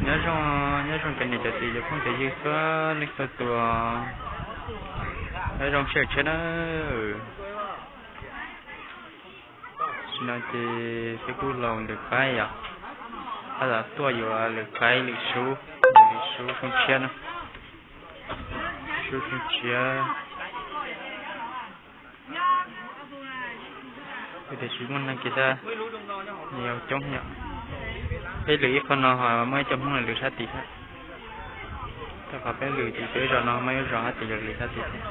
Nyob zoo, nyob zoo cov niam cov txiv cov phooj cov ywg txhua leej txhua tus. Nyob zoo sawv daws na. Tam sim no ces peb kuj los lwm qaib yom. Tab tom tuaj yuav lwm qaib lwm sub, lwm sub xyoo tshiab na. Sub xyoo tshiab. Tiam sis muaj neeg kiag tab, nws yog coob yom. Peb lwm ib qho no ho muaj ib co Hmoob lwm sab tid thiab. Rau qhov peb lwm tim peb zos no muaj ib zos sab tid los lwm sab tid thiab.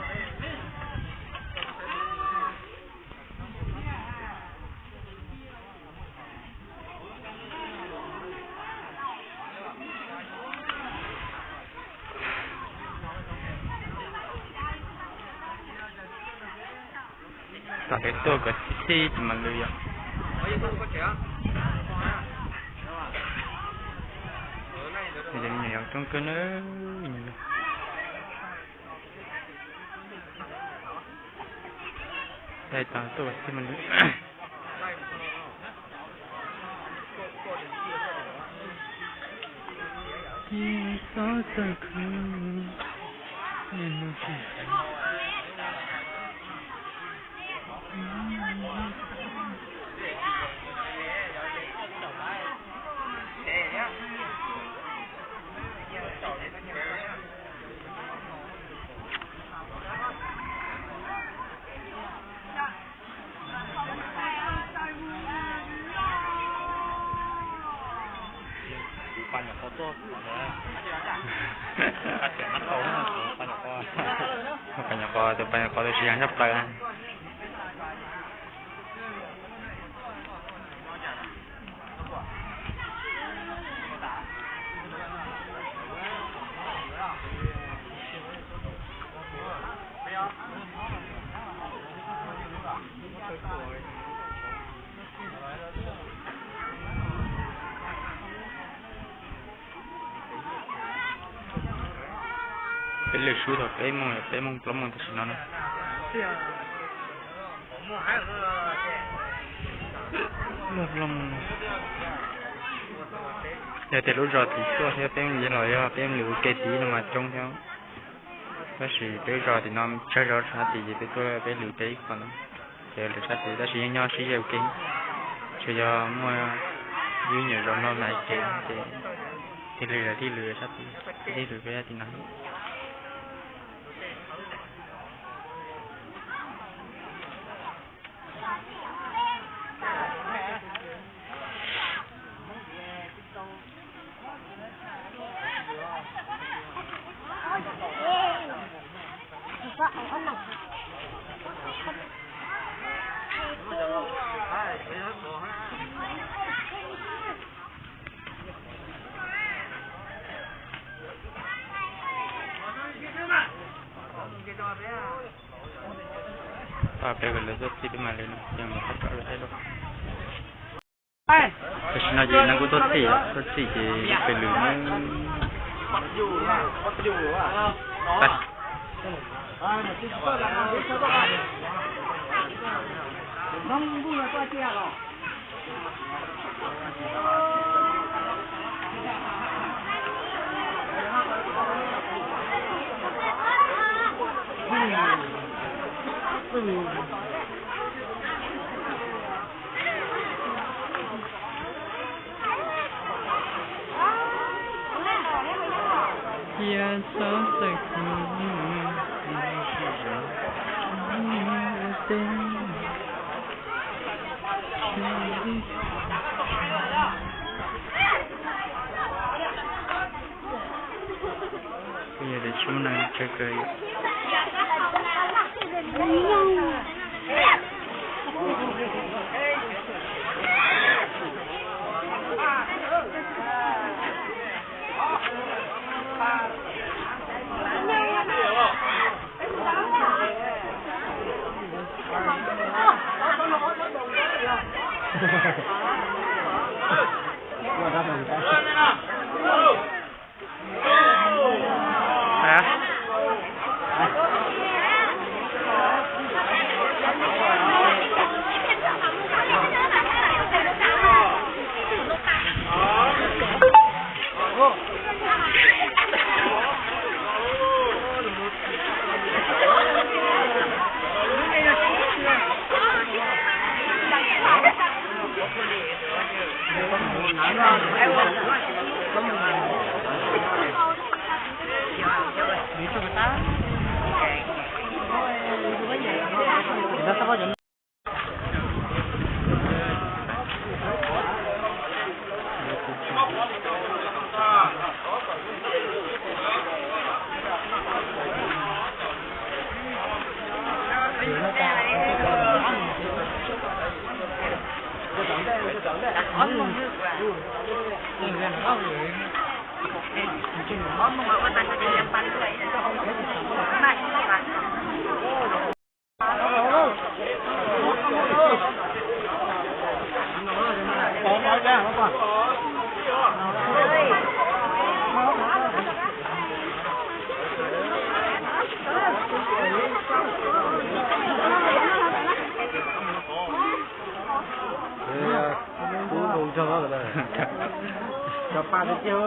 Tom kev tuaj kom txhij txhij ces mam lwm yom. Coob kawg na. Dai tas tuaj kom txhij mam lwm. Xov txawj khwv. Tus pas nyuam qhuav tuaj, pas nyuam qhuav, tus pas nyuam qhuav tus tsis yog nyob plaws. Peb lwm sub thaum peb moos, peb moos plaub moos tam sim no na. Luag loo. Yog tias lub zos tim tuaj thiab peb lwm los yog peb lwm ua ke tim no mas coob thiab. Tab sis peb zos tim no tsawg zos sab tid ces peb tuaj peb lwm peb ib qho no. Ces lwm sab tid tab sis yeej nyob sib ze ua ke. Tsuas yog muaj ib nyuam zos no mas ces thiaj li lwm, thiaj lwm sab tid, thiaj lwm peb tim no. Peb kom lawv tuaj txhij peb mam lwm no ces mus thaj tsam lawm thiab lauj. Tam sim no ces neeg kuj tuaj txhij, tuaj txhij ces peb lwm na. Cia txhob txawj khwv, sib zog ua teb. Kuj yog tias tsis muaj neeg tsawg kawg. Kub mus nrog, cov pa tiag tiag.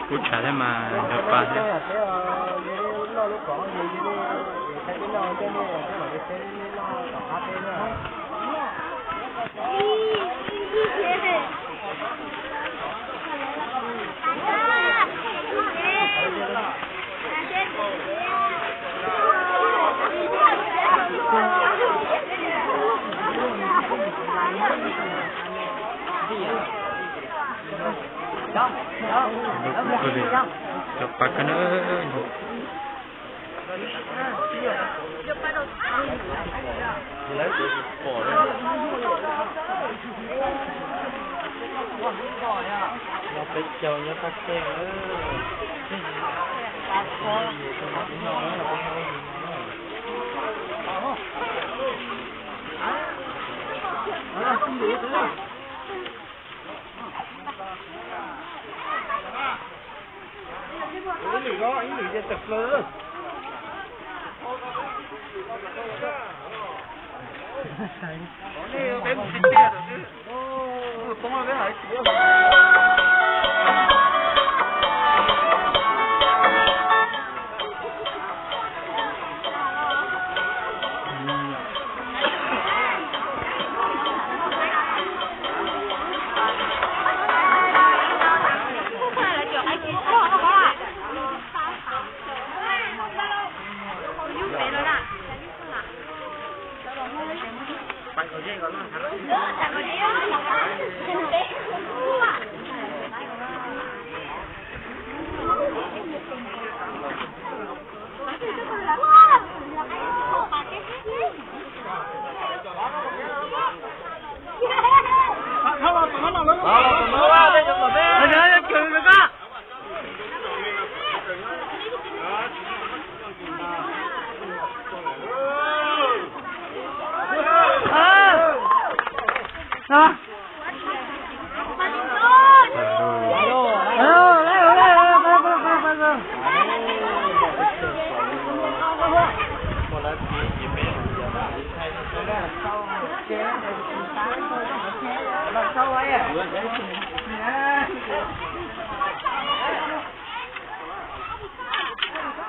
Kub tshav thiab mas nrog pa thiab. Cov pa kawg na. Peb caug nyob qab tseg. Ib lwm, ib lwm ces tawm plaws.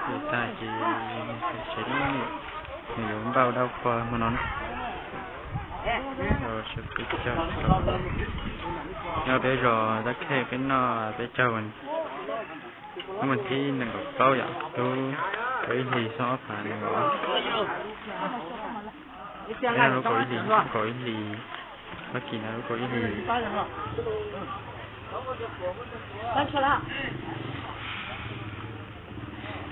Ua tag ces tsev nws yuav npaj dab qhua hmo no na. Sawv peb caug, nyob peb zos Tab Khej peb noj peb caug, lub vas thib nees nkaum plaub yom, lub kaum ib hlis xyoo ob phav nees nkaum. Peb noj lub kaum ib hlis, kaum ib hlis, Fab Kis noj lub kaum ib hlis.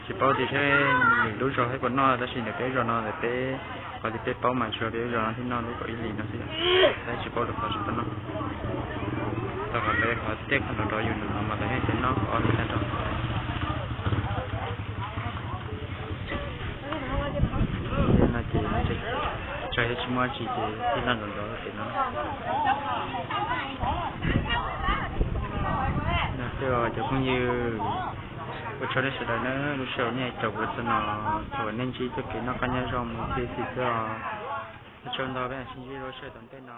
Tsis paub tias seb lwm lub zos peb puas noj, tab sis ntawm peb zos no ntawm peb, qhov li peb paub mas tsuas peb zos no thiaj noj lub kaum ib hlis no xwb, tab sis tsis paub lwm qhov tsis tau noj. Tau qhov peb qhov tej qhov nrov nrov yus no mas lawv yeej tias noj ob hlis tag nrho. No ces tsaig thiab tsis muaj dab tsi ces thiaj noj nrov nrov pem no. Tej cov phooj ywg, ua tsaug nej sawv daws na, lub sij hawm nej caum kuv txog no, thov kom nej ntsib txoj kev noj qab nyob zoo mus ib txhis xwb os. Ua tsaug ntau, peb mam sib ntsib lub sij hawm tom ntej no.